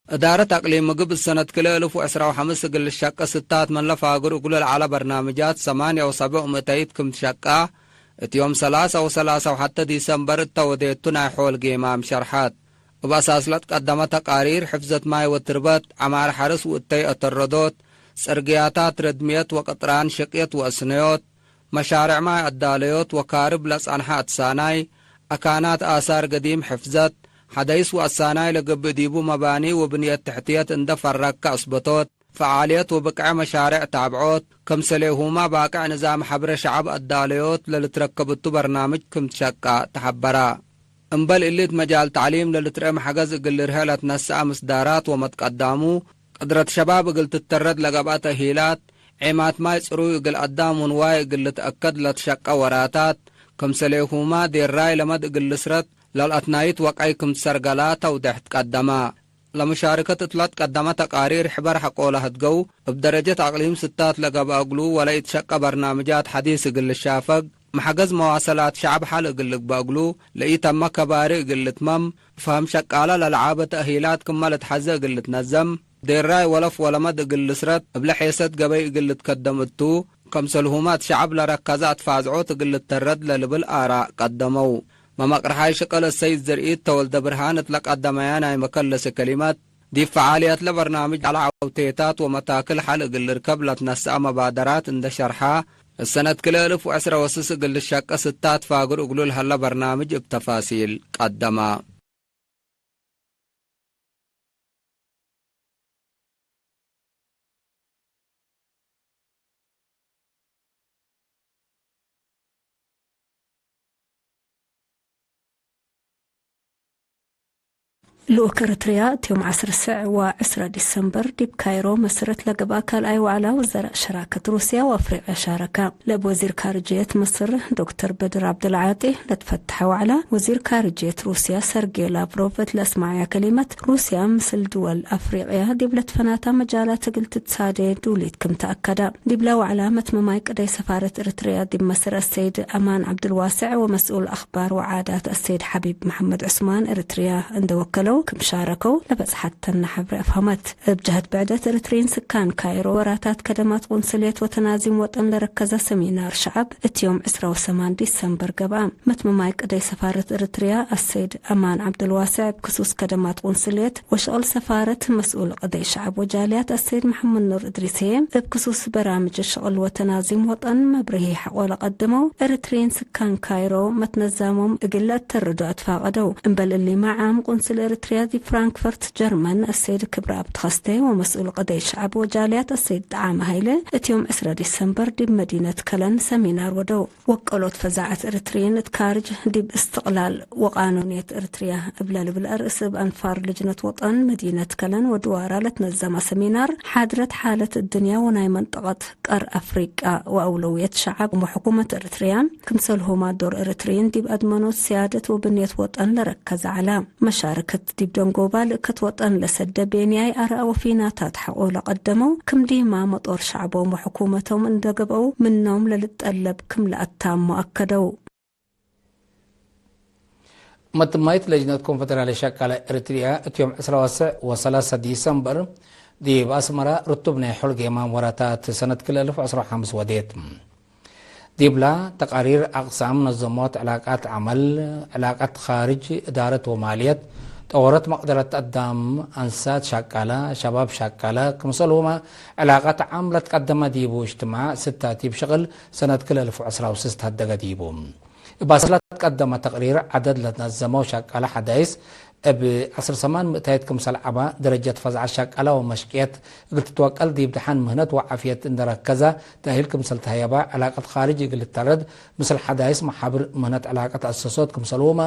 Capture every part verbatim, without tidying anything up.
እዳረት አቅሊም ምግብ እሰነት ክልኤ እልፍ ወዕስራ ወሐምስ እግል ልሸቀ ስታት ምን ለፋግር እግሉ ለዐለ በርናምጃት ሰማንያ ወሰብዕ ምእተይት ክም ትሸቃ፣ እት ዮም ሰላሳ ወሰላሳ ወሐተ ዲሰምበር እተ ወዴቱ ናይ ሖል ጌማም ሸርሐት። እብ አሳስ ለትቀደመ ተቃሪር፣ ሕፍዘት ማይ ወትርበት፣ ዐማር ሐርስ ወእተይ አተረዶት፣ ጽርግያታት ረድምየት ወቅጥራን ሽቅየት ወአስነዮት፣ መሻርዕ ማይ አዳለዮት ወካርብ ለጸንሐ አትሳናይ፣ አካናት አሳር ገዲም ሕፍዘት፣ ሐደይስ ወአሳናይ ለገብእ ዲቡ መባኒ ወብንየት ትሕትየት እንደ ፈረግከ አስበቶት፣ ፈዓልየት ወብቅዐ መሻርዕ ታብዖት፣ ክምሰሌሁመ ባቅዕ ንዛም ሐብረ ሸዐብ አዳለዮት ለልትረከብ እቱ በርናምጅ ክም ትሸቃ ተሐበረ። እምበል እሊ፣ እት መጃል ተዕሊም ለልትርኤ መሐገዝ እግል ልርሀ ለትነሰአ ምስዳራት ወመትቀዳሙ፣ ቅድረት ሸባብ እግል ትተረድ ለገብአ ተእሂላት፣ ዔማት ማይ ጽሩይ እግል አዳም ወንዋይ እግል ልትአከድ ለትሸቀ ወራታት፣ ክምሰሌሁመ ዴራይ ለመድ እግል ልስረት ለልአትናይት ወቀይ ክም ትሰርገላ ተውዴሕ ትቀደመ። ለመሻርከት እት ለትቀደመ ተቃሪር ሕበር ሐቆለ ህድገው፣ እብ ደረጀት አቅሊም ስታት ለገብአ እግሉ ወለኢትሸቀ በርናምጃት ሐዲስ እግል ልሻፈግ፣ መሐገዝ መዋሰላት ሸዐብ ሐል እግል ልግበእ እግሉ፣ ለኢተመ ከባሪ እግል ልትመም፣ ፈህም ሸቃለ ለለዓበ ተእሂላት ክመ ልትሐዜ እግል ልትነዘም፣ ዴራይ ወለፍ ወለመድ እግል ልስረት፣ እብለ ሔሰት ገበይ እግል ልትከደም እቱ፣ ከምሰልሁመ እት ሸዐብ ለረከዘ አትፋዝዖት እግል ልተረድ ለልብል አራእ ቀደመው። መመቅርሓይ ሽቅል እሰይድ ዘርኢት ተወልደ ብርሃን እት ለቀደመያ ናይ መከለሰ ከሊመት፣ ዲብ ፈዓልየት ለበርናምጅ ዐለ ዐውቴታት ወመታክል ሐል እግል ልርከብ ለትነሰአ መባደራት እንደ ሸርሐ፣ እሰነት ክልኤ እልፍ ወዕስረ ወስስ እግል ልሸቀ ስታት ፋግር እግሉ ለሀለ በርናምጅ እብ ተፋሲል ቀደመ። ልኡክ ኤረትርያ እት ዮም ዐስር ሰዕ ወዕስራ ዲሰምበር ዲብ ካይሮ መስረት ለገብአ ካልኣይ ዋዕላ ወዘራእ ሸራከት ሩስያ ወአፍሪቅያ ሻረከ። ለእብ ወዚር ካርጅየት ምስር ዶክተር በድር ዐብደልዓጢ ለትፈተሐ ዋዕላ፣ ወዚር ካርጅየት ሩስያ ሰርጌ ላቭሮቭ እት ለአስመዐያ ከሊመት፣ ሩስያ ምስል ድወል አፍሪቅያ ዲብ ለትፈናታ መጃላት እግል ትትሳዴ ዱሊት ክም ተአከደ። ዲብለ ዋዕላ መትመማይ ቅደይ ሰፋረት ኤረትርያ ዲብ መስር አሰይድ አማን ዐብዱልዋሴዕ ወመስኡል አክባር ወዓዳት አሰይድ ሐቢብ መሐመድ ዑስማን ኤረትርያ እንደ ወከለው ክም ሻረከው ለበጽሐት ተነ ሐብሬ አፍሀመት። እብ ጀህት ብዕደት ኤረትርዪን ስካን ካይሮ ወራታት ከደማት ቁንስልየት ወተናዚም ወጠን ለረከዘ ሰሚናር ሸዐብ እት ዮም ዕስራ ወሰማን ዲሰምበር ገብአ። መትመማይ ቅደይ ሰፋረት ኤረትርያ አሰይድ አማን ዐብዱልዋሴዕ እብ ክሱስ ከደማት ቁንስልየት ወሸቅል ሰፋረት መስኡል ቅደይ ሸዐብ ወጃልያት አሰይድ መሐመድ ኑር እድሪስ ህዬ፣ እብ ክሱስ በራምጅ ሸቅል ወተናዚም ወጠን መብርሂ ሐቆ ለቀደመው፣ ኤረትርዪን ስካን ካይሮ መትነዛሞም እግል ለአተርዶ አትፋቀደው። እምበል እሊመ፣ ዓም ቁንስል ኤረትርያ ዲብ ፍራንክፈርት ጀርመን አሰይድ ክብረአብ ተኸስተ ወመስኡል ቅደይ ሸዐብ ወጃልያት አሰይድ ጠዓመ ሀይለ፣ እት ዮም ዕስራ ዲሰምበር ዲብ መዲነት ከለን ሰሚናር ወደው። ወቀሎት ፈዛዐት ኤረትርዪን እት ካርጅ ዲብ እስትቅላል ወቃኑንየት ኤረትርያ እብ ለልብል አርእስ እብ አንፋር ልጅነት ወጠን መዲነት ከለን ወድዋራ ለትነዘመ ሰሚናር፣ ሓድረት ሓለት እድንያ ወናይ መንጠቀት ቀር አፍሪቃ ወአውለውየት ሸዐብ ወሕኩመት ኤረትርያ፣ ክምሰልሁመ ዶር ኤረትርዪን ዲብ አድመኖት ስያደት ወብንየት ወጠን ለረከዘ ዐለ። መሻርከት ዲብ ደንጎባ ልእከት ወጠን ለሰደ ቤንያይ አርአ ወፊናታት ሐቆ ለቀደመው፣ ክም ዲማ መጦር ሸዐቦም ወሕኩመቶም እንደ ገብአው ምኖም ለልጠለብ ክም ለአታሞ አከደው። መትማይት ለጅነት ኮንፈደራልየ ሸቃለ ኤረትርያ እት ዮም ዕስራ ወሰዕ ወሰላሳ ዲሰምበር ዲብ አስመራ ርቱብ ናይ ሖል ጌማም ወራታት ሰነት ክልኤ እልፍ ወዐስራ ወሐምስ ወዴት። ዲብላ ተቃሪር አቅሳም ነዘሞት ዕላቃት ዐመል፣ ዕላቀት ካርጅ፣ እዳረት ወማልየት፣ ጠወረት መቅደረት አዳም፣ አንሳት ሸቃለ፣ ሸባብ ሸቃለ፣ ክምሰልሁመ ዕላቀት ዓም ለትቀደመ ዲቡ እጅትማዕ ስታ ዲብ ሽቅል ሰነት ክልኤ እልፍ ወዐስራ ወስስ ተሀደገ ዲቡ። እብ አስለ ትቀደመ ተቅሪር፣ ዐደድ ለትነዘመው ሸቃለ ሐዳይስ እብ ዐስር ሰማን ምእታይት ክምሰል ዐባ፣ ደረጀት ፈዝዐት ሸቃለ ወመሽቅየት እግል ትትወቀል ዲብ ደሐን ምህነት ወዓፍየት እንደ ረከዘ፣ ተእሂል ክምሰል ተሀየበ፣ ዕላቀት ካርጅ እግል ልተረድ፣ ምስል ሐዳይስ መሓብር ምህነት ዕላቀት አሰሶት ክምሰልሁመ፣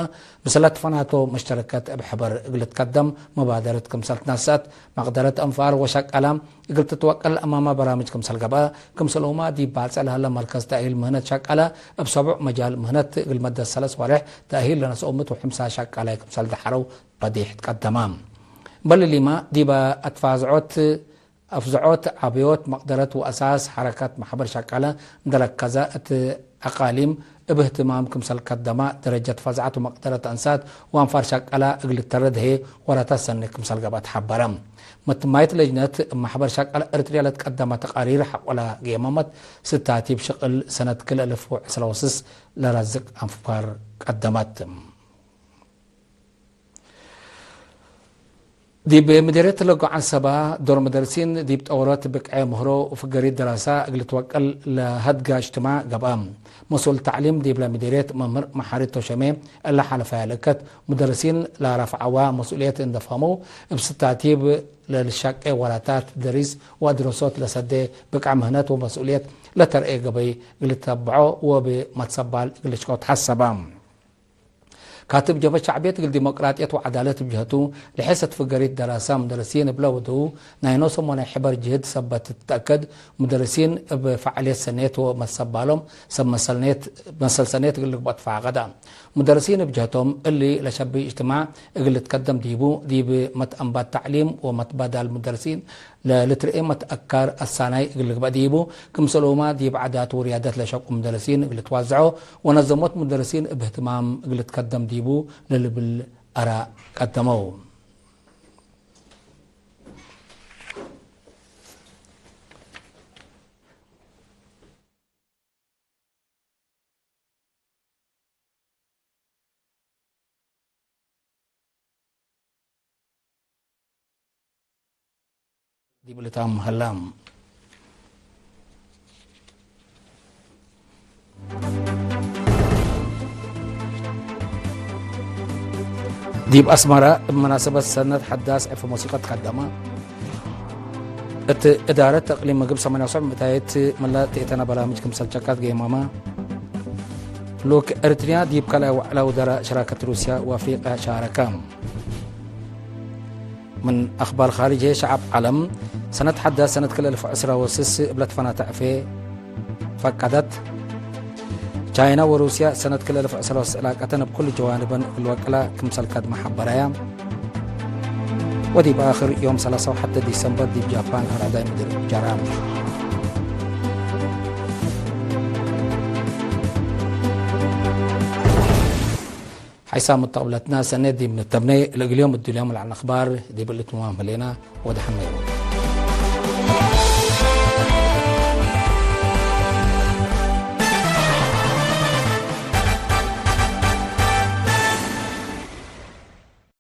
ምስለ ትፈናቶ መሽተረከት እብ ሕበር እግል ልትከደም መባደረት ክምሰል ትነሰአት፣ መቅደረት አንፋር ወሸቃለ እግል ትትወቀል አማመ በራምጅ ክምሰል ገብአ፣ ክምሰልሁመ ዲብ ባጽዕ ለሀለ መርከዝ ተእሂል ምህነት ሸቃለ እብ ሰቡዕ መጃል ምህነት እግል መደት ሰለስ ወሬሕ ተእሂል ለነስኦ ምእት ወሐምሳ ሸቃላይ ክምሰል ደሐረው በዲሕ ትቀደመ። እምበል እሊመ ዲበ አትፋዝዖት፣ አፍዝዖት፣ ዐብዮት፣ መቅደረት ወአሳስ ሐረከት መሕበር ሸቃለ እንደ ረከዘ እት አቃሊም እብ እህትማም ክምሰል ከደማ፣ ደረጀት ፈዛዐት ወመቅደረት አንሳት ወአንፋር ሸቀላ እግል ልተረድ ህዬ ወራታት ሰኒ ክምሰል ገብአት ሐበረ። መትማየት ለጅነት እብ መሕበር ሸቀላ ኤረትርያ ለትቀደመ ተቃሪር ሐቆላ ገየመመት፣ ስታቲብ ሽቅል ሰነት ክልኤ እልፍ ወዕስራ ወስስ ለረዝቅ አንፋር ቀደመት። ዲብ ምዴርየት ለጎ ዐንሰበ፣ ዶር መደርሲን ዲብ ጠወሮት ብቅዔ ምህሮ ወፍገሪት ደራሰ እግል ልትወቀል ለሀድጋ እጅትማዕ ገብአ። መስኡል ተዕሊም ዲብለ ምዴርየት መምህር መሓሪ ቶሸሜ እለ ሐለፈያ ልእከት፣ ሙደርሲን ለረፍዐወ መስኡልየት እንዴ ፈሀመው፣ እብ ስታቲብ ለልሸቄ ወራታት ደሪስ ወአድረሶት ለሰዴ ብቅዕ ምህነት ወመስኡልየት ለተርኤ ገበይ እግል ልትተበዖ ወእብ መትሰባል እግል ልሽቀው ተሐሰበ። ካትብ ጀብሀት ሸዕብየት እግል ዲሞቅራጥየት ወዐዳለት እብ ጀህቱ፣ ለሐሰት ፍገሪት ደራሰ ሙደርሲን እብለ ወድው፣ ናይ ኖሶም ወናይ ሕበር ጅህድ ሰበት ትትአከድ፣ ሙደርሲን እብ ፈዓልየት ሰኔት ወመትሰባሎም ሰብ መሰልኔት፣ መሰል ሰኔት እግል ልግበእ ትፈአቀደ። ሙደርሲን እብ ጀህቶም፣ እሊ ለሸቢ እጅትማዕ እግል ልትከደም ዲቡ፣ ዲብ መትአንባት ተዕሊም ወመትባዳል ሙደርሲን ለልትርኤ መትአካር አሳናይ እግል ልግበእ ዲቡ፣ ክምሰልሁመ ዲብ ዓዳት ወርያደት ለሸቁ ሙደርሲን እግል ልትዋዘዖ ወነዘሞት ሙደርሲን እብ እህትማም እግል ልትከደም ዲቡ ለልብል አራእ ቀደመው። ዲብ ልታም ሀላ። ዲብ አስመረ እብ መናሰበት ሰነት ሐዳስ ዕፌ ሞሲቀት ቀደመ። እት እዳረት እቅሊም ምግብ ሰማንያ ወሰብዕ ምእታየት ምለ ትእተነ በራምጅ ክምሰል ቸካት ገይማመ። ሉክ ኤሪትርያ ዲብ ካልኣይ ወዕለ ውደራእ ሽራከት ሩስያ ወአፍሪቅያ ሻረከ። ምን አኽባር ኻርጅ ህዬ፣ ሸዐብ ዐለም ሰነት ሐዳስ ሰነት ክልኤ እልፍ ወዕስራ ወስስ እብ ለትፈናተ ዕፌ ፈቀደት። ቻይና ወሩስያ ሰነት ክልኤ እልፍ ወዕስራ ወስስ ዕላቀተን እብ ኩሉ ጀዋንበን እግል ወቅላ ክምሰል ከድመ ሐበረያ። ወዲብ አክር ዮም ሰላሳ ወሐደ ዲሰምበር ዲብ ጃፓን አርዕዳይ ምድር ጀራ። ሐይሳም ሙተቅብለትና ሰኔት ዲብ ንተብኔ፣ ለእግል ዮም እዱልዮም ለዐል አኽባር ዲብ እሊ ትማም ህሌና፣ ወደሐን ሜሩ።